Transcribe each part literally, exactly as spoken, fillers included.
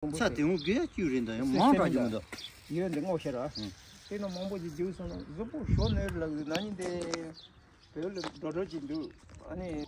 ཚ་དེ་འུ་གེ་ཡ་ཅུ་རེད་འདུག་ཡང་མང་དྲགས་ཀྱི་མི་འདུག་ཡོད་འདི་ངོ་ཤེས་ར། ཨུ། དེ་ནི་མང་པོ་ཞིག་རྒྱུགས་སོང་ན་གཟུགས་པོ་ཞོ་ནོར་ལ་ན་ནི་དེ་བོད་ལ་འགྲོ་འགྲོ་ཅིག་འདུག་ཨ་ནི།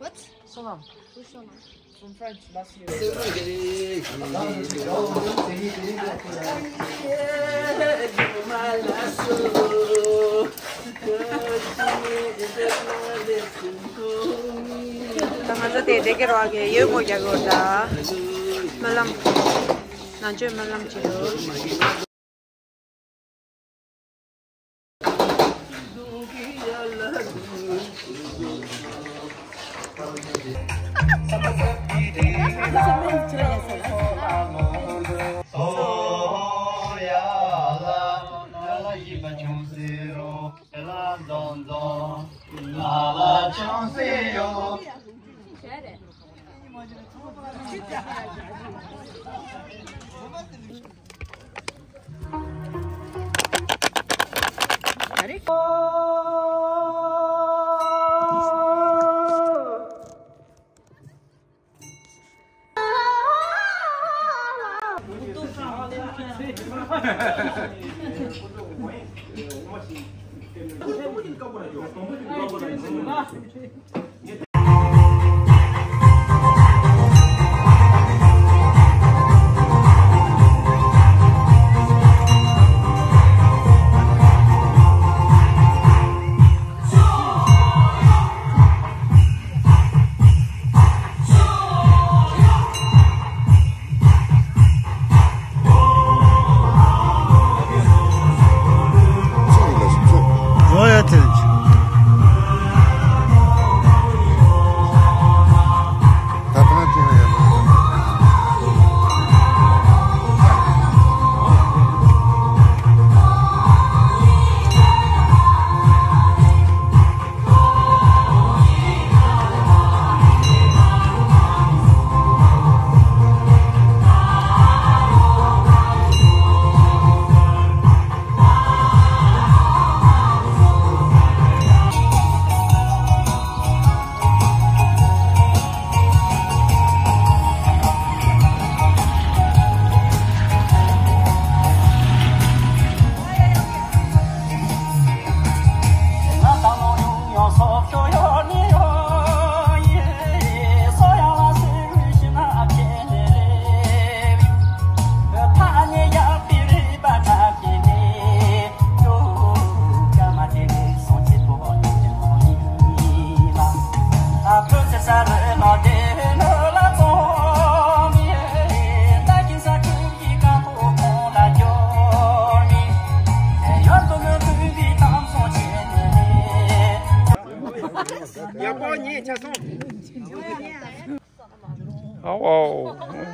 What? Sonam. Who's Sonam? From French, last year. ད་ང་ཚོ་དེ་དེ་གེར་བ་གི་ཡོད་མོ་རྒྱག་གི་ཡོད་ད། སྨོན་ལམ། ནང་ཆོས་སྨོན་ལམ་བྱེད་དོ། ཡག་པོ་ཉེ་ཆ་སོང་། ཨའོ་ཨའོ།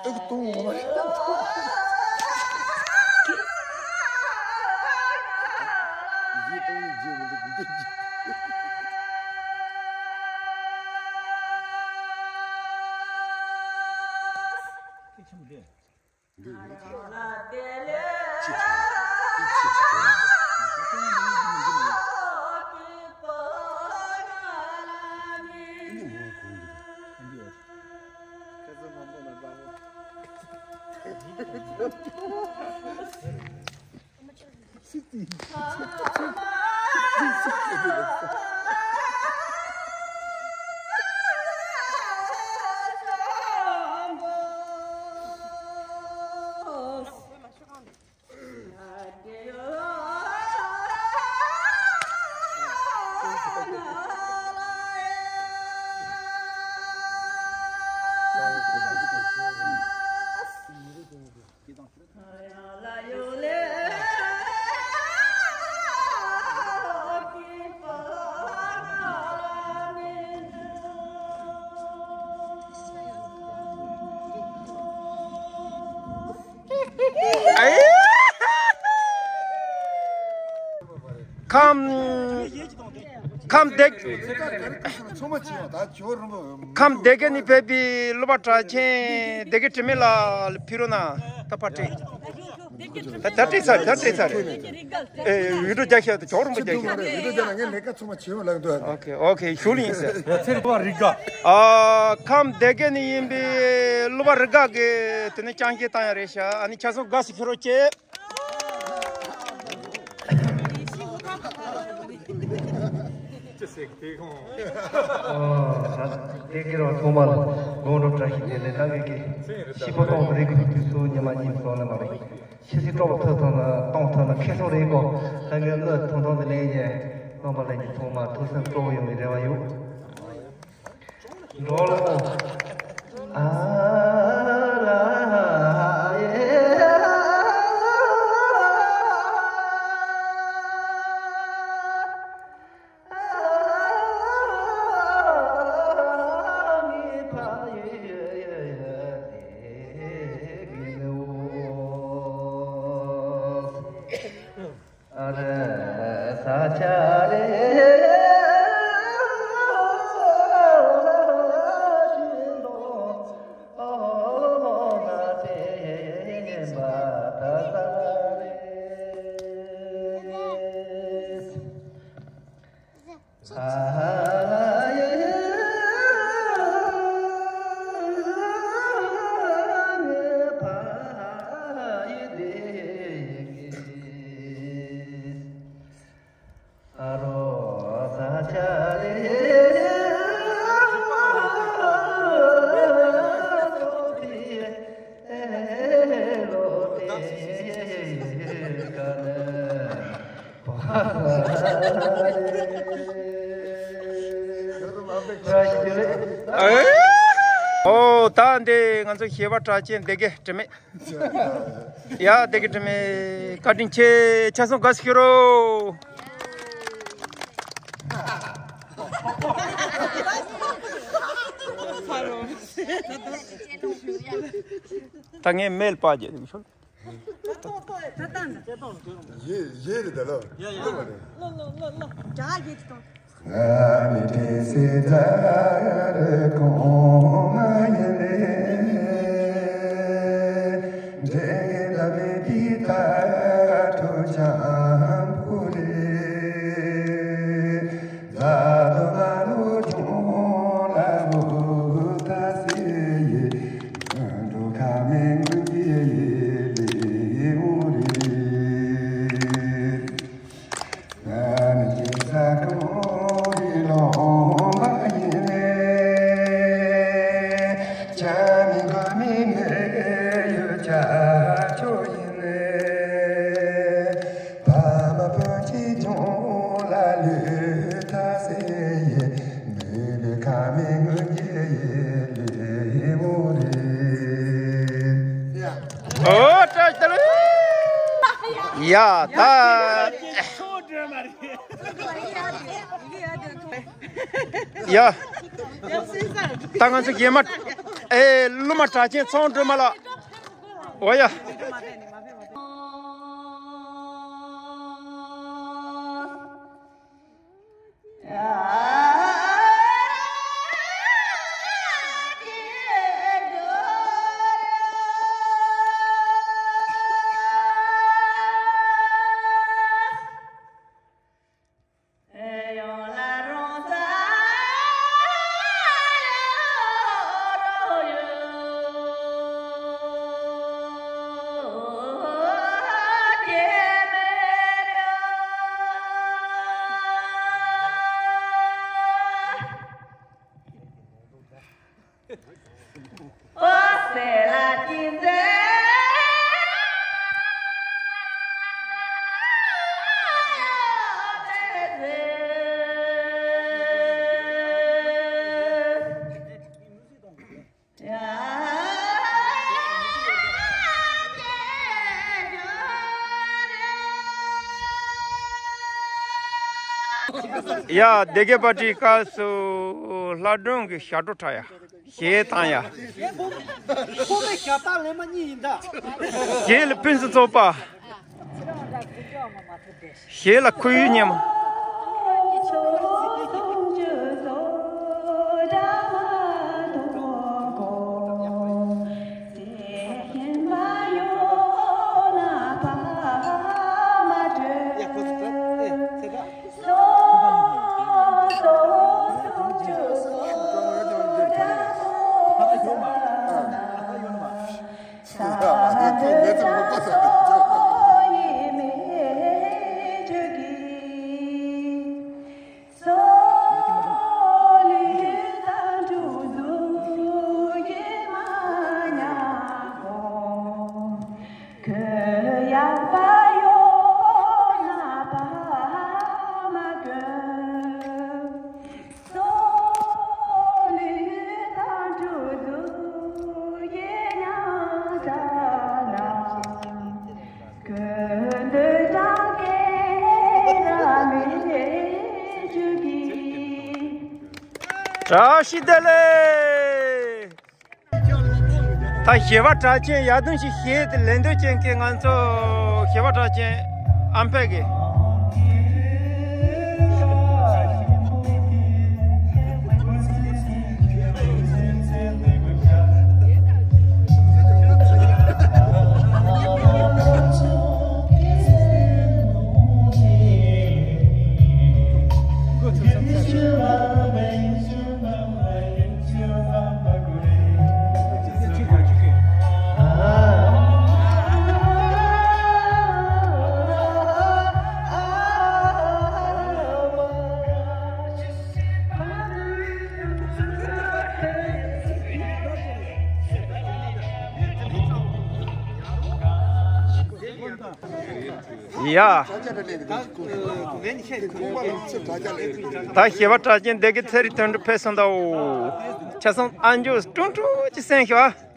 ཨེ་ཀ་ཏུང་ངོ་མ་ཡིན་ཏུང་ཡིན་རྗེས་མི་འདུག་མི་འདུག Come. ཁམས་སྡེ། ཚོང་མ་ཆེ་བ་ད་ཇོ་རིན་པོ། ཁམས་སྡེ་དགེ་ནས་ཕེབས་པའི་སློབ་པ་གྲགས་ཆེན་སྡེ་དགེ་དྲི་མེད་ལགས་ལ་ཕུལ་རོགས་གནང་། ད་ཕར་སྤྲད། ད་ད་སྤྲད་ཚར། ད་སྤྲད་ཚར། ཨེ་ཡུལ་གྲུ་རྒྱ་ཤ་དང་ཇོ་རིན་པོ་རྒྱ་ཤ། ཡུལ་གྲུ་རྒྱ་ལ་ངས་ལས་ཀ་ཚོང་མ་ཆེ་བ་ལགས་འདུག་ཨོ་ཁེ་ཨོ་ཁེ་ཞུ་ལི་ཡིན་ཟེར། ཚེ་རིག་པ་རིག་ག་ཨ་ཁམས་སྡེ་དགེ་ནས་ཡིན་པའི་སློབ་པ་རིག་ག་གི་དེ་ནས་ཅང་ཤེས་བཏང་ཡ་རེད་ཤག་ཨ་ནི་ཆ་ཚང་དགའ་སི་ཕི་རོ་ཅེ། ཅི་ཟེར་དེ་ཁོང་། ཨོ། ད་སྡེ་དགེ་རང་ཚང་མ་ལ་དགོང་དྲོ་བཀྲ་ཤིས་བདེ་ལེགས། ད་གི་གི་ཤི་པོ་གཏོང་གི་རེད། ཁུ་དུས་སུ་ཉི་མ་གཉིས་སོང་ནི་མ་རེད། ཤི་སི་སྤྲོ་བ་ཐོབ་ཐང་ན་གཏོང་ཐང་ན་ཁེ་སོང་རེད་གོ་ད་གི་ངོ་ཐང་ཐང་དེ་ལེན་ཡས་རྣམ་པ་ལྷན་རྒྱས་ཚང་མ་ཐུགས་སེམས་སྤྲོ་བོ་ཡོང་བའི་རེ་བ་ཡོད། འགྲོ་ལ་ཨོ། ཨ་ར་ཡེ། ཨོ། ད་འདི་ང་ཚོ་གཞས་པ་གྲགས་ཅན་སྡེ་དགེ་དྲི་མེད། ཡ་སྡེ་དགེ་དྲི་མེད་བཀའ་དྲིན་ཆེ། ཆ་ཚང་དགའ་སི་ཁྱེར་རོ། ད་ངས་མེལ་པ་རྒྱལ་ཤོར། གཞས་གཞས་རེད་ད་ལོ། ཡ་ཡ། ལོ་མ་རེད། ལོ་ལོ་ལོ་ལོ། དགྲ་གཞས་དེ་དང་། ཨོ་ཏྲ་ཏྲ། ཡ་ད། ཡ། ད་ང་ཚོ་རྒྱལ་མ། ཨེ་གླུ་མ་གྲགས་ཅན་ཚོང་སྒྲོལ་མ་ལགས། ཨོ་ཡ། ཡ་སྡེ་དགེ་པ་ཊིའི་སྐབས་སུ་ལྷ་སྒྲོན་གྱི་ཞབས་བྲོ་འཁྲབ་ཡ། གཞས་བཏང་ཡ། ཁོ་པའི་ཞབས་བཏང་ལེན་མ་གཉིས་ཡིན་ད། གཞས་ལ་ཕུན་སུམ་ཚོགས་པ། གཞས་ལ་ཁོར་ཡུག་ཉེ་མོ། བཀྲ་ཤིས་བདེ་ལེགས། ད་ཞི་བ་གྲགས་ཅན་ཡར་དོན་ཞིག་བཤད་དེ་ལེན་འདོད་ཅན་གྱི་ང་ཚོ་ཞི་བ་གྲགས་ཅན་ཨམ་ཕྲུག་གི། ཡ། ད་ཞི་བ་གྲགས་ཅན་སྡེ་དགེ་ཚེ་རིང་དོན་གྲུབ་ཕེབས་སོང་། ད་འོ་ཆ་ཚང་ཨ་མཆོག་ཀྲུང་ཀྲུང་གི་སེམས་ཤོག།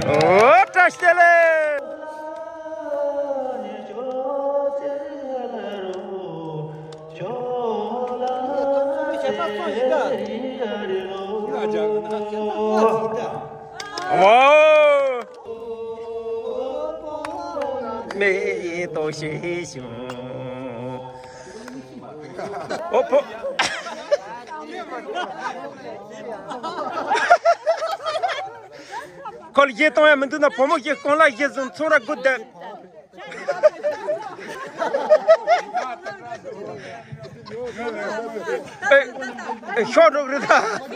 ཨོ་བཀྲ་ཤིས་བདེ་ལེགས། ཨོ། མེ་ཏོག་ཞེས་ཞུ། ཨོ་ཕོ། ཁོ་ལ་གཞས་གཏོང་ཡ་མི་འདུག་ན་བུ་མོ་ཞིག་རྐང་ལག་གཞས་བཟུང་ཚོང་ར་སྒོ་བསྡད། ཨེ། ཨེ། ཤོག་སྒྲོག་རེད་ད།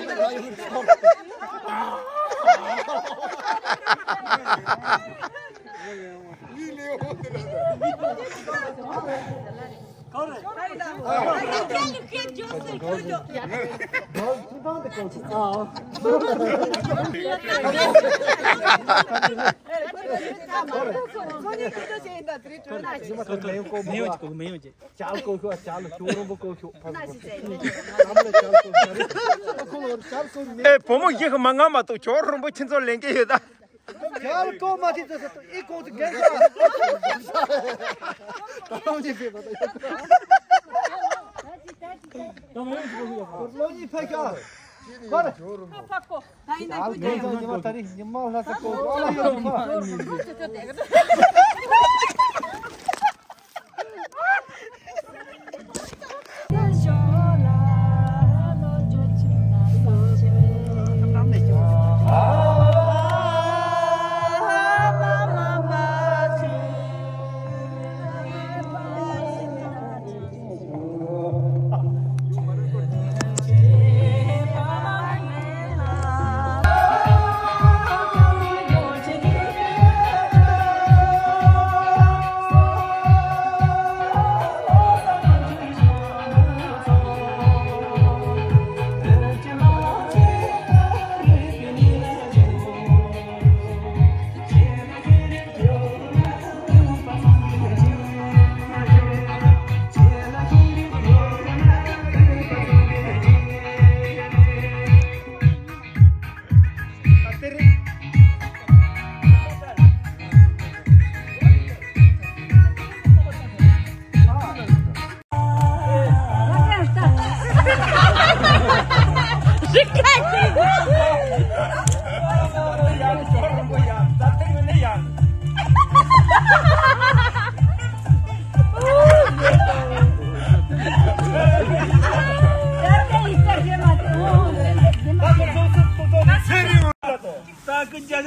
མེད་ཡོང་གི་མེད་ཡོང་གི། ཅལ་ཀོ་ཤོ་ཅལ་ཤོ་རོམ་པོ་ཀོ་ཤོ། ཨེ་བུ་མོ་ཡིག་མ་ང་མ་གཏོགས་ཅོག་རོམ་པོ་ཁྱེད་ཚོ་ལེན་གི་ཡོད་ད། ཅལ་ཀོ་མ་ཐི་ཚོ་ཚོ་ཨི་ཀོ་ཚོ་རྒན་ཤོ། ད་རོང་ཅི་ཕེ་མ་ད་ཡོད། ལོ་གཉིས་ཕེ་ཤོ། ཁོ་རེ། ཅལ་ཀོ་ཉི་མ་ད་རེས་ཉི་མ་ལྷ་ས་ཀོ་ཨ་ལ་ཡོད་ཉི་མ།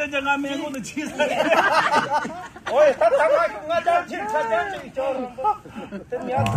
ང་མེད་ཁོ་ནི་ཕྱིས་ས་རེད། ཨོའི་ད་ད་ང་ང་ཅང་ཕྱིར་ཁ་ཅང་ཅིག་ཅོར་དེ་ཉག་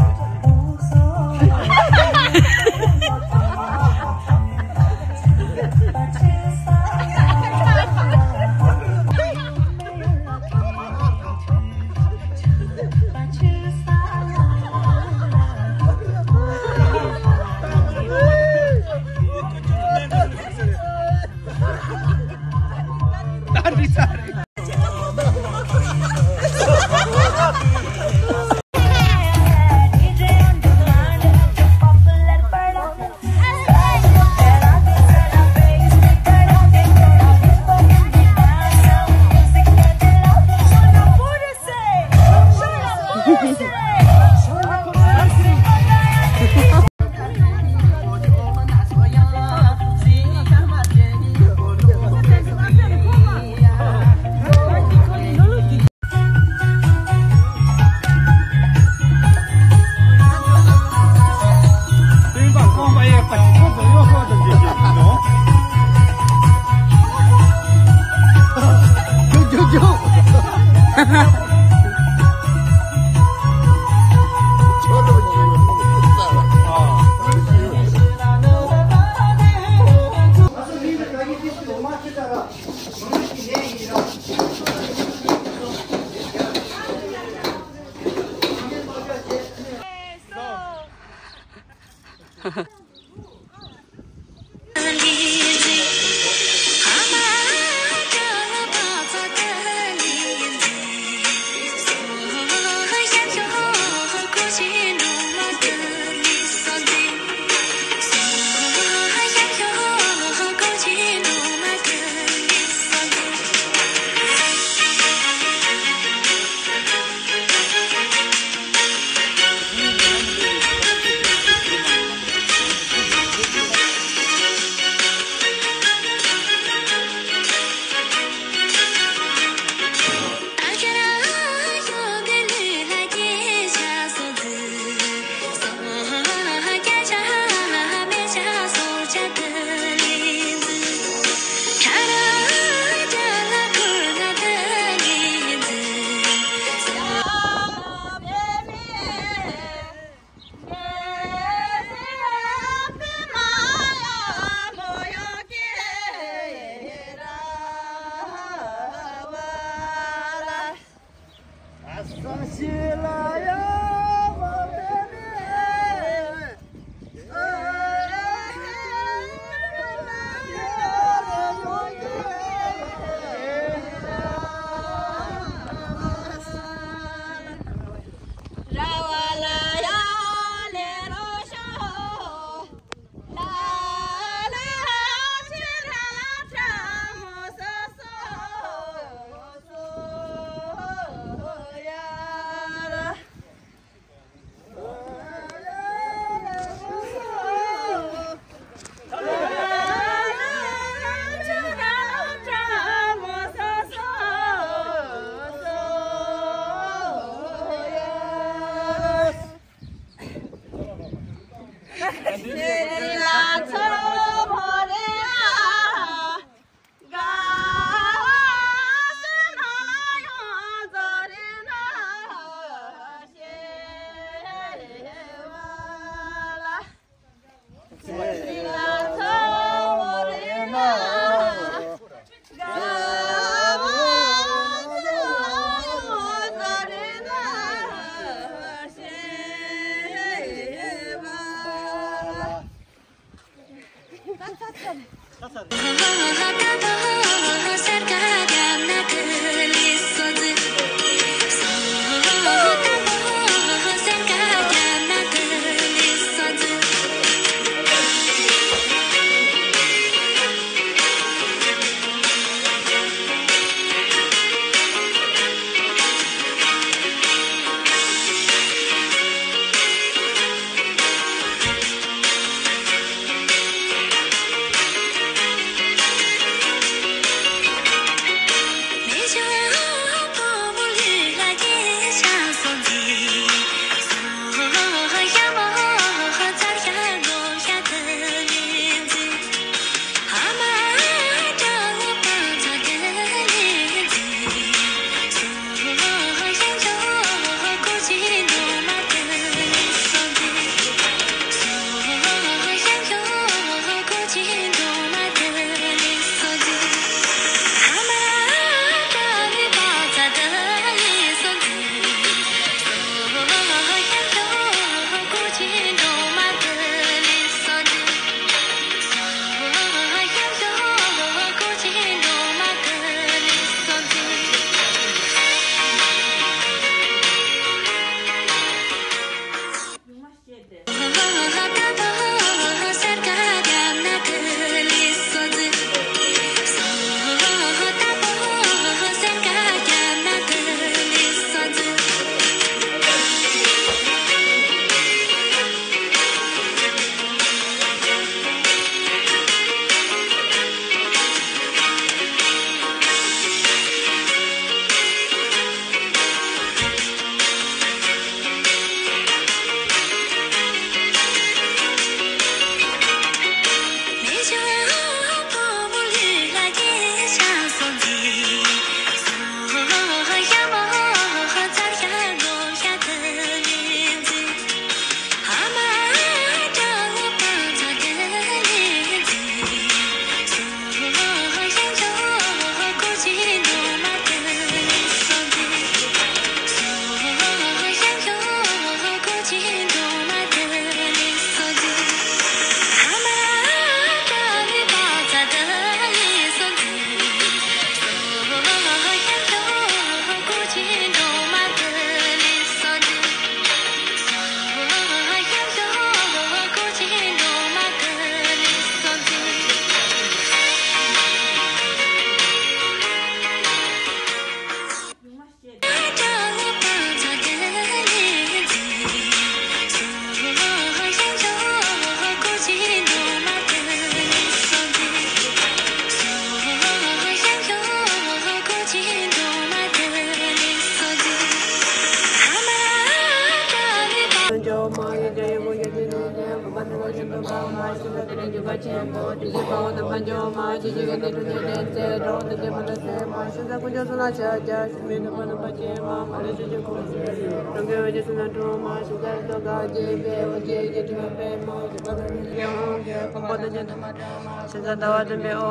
པ་ཆེན་པོ། དེ་བཞིན་དཔའ་བོ་དམ་པ་འཇོམས་མ། ཇི་སྙེད་ཀྱི་གནས་དྲུག་ཅན་ལྡན་ཚེ། འགྲོ་བ་ཐམས་ཅད་མ་ལུས་སེལ་མ། ཤིང་རྩ་དཀོན་མཆོག་གསུམ་ལ་ཕྱག་བགྱི། ཞུ་མི་ནུས་པ་དམ་པ་ཆེན་མོ། མ་ལུས་ཕྱོགས་བཅུའི་འཁོར་ལོ་སྒྱུར། གང་གི་འོད་ཀྱི་ཚོགས་རྣམས་འཁྲུག་མ། ཤིང་རྩ་རིང་ཐུང་གང་ཞིག་པའི། འོད་ཀྱི་དབྱིངས་ཀྱི་ཕྲེང་བ་པདྨོ་ཞིག་པ་དང་ནི་ཡང་ཧཱུྃ་གི་དབང་པོ་ཐམས་ཅད་ཐོག་མར་བཀྲ་མ། ཤིང་རྩ་ཟླ་བ་སྟོན་པའི་འོད།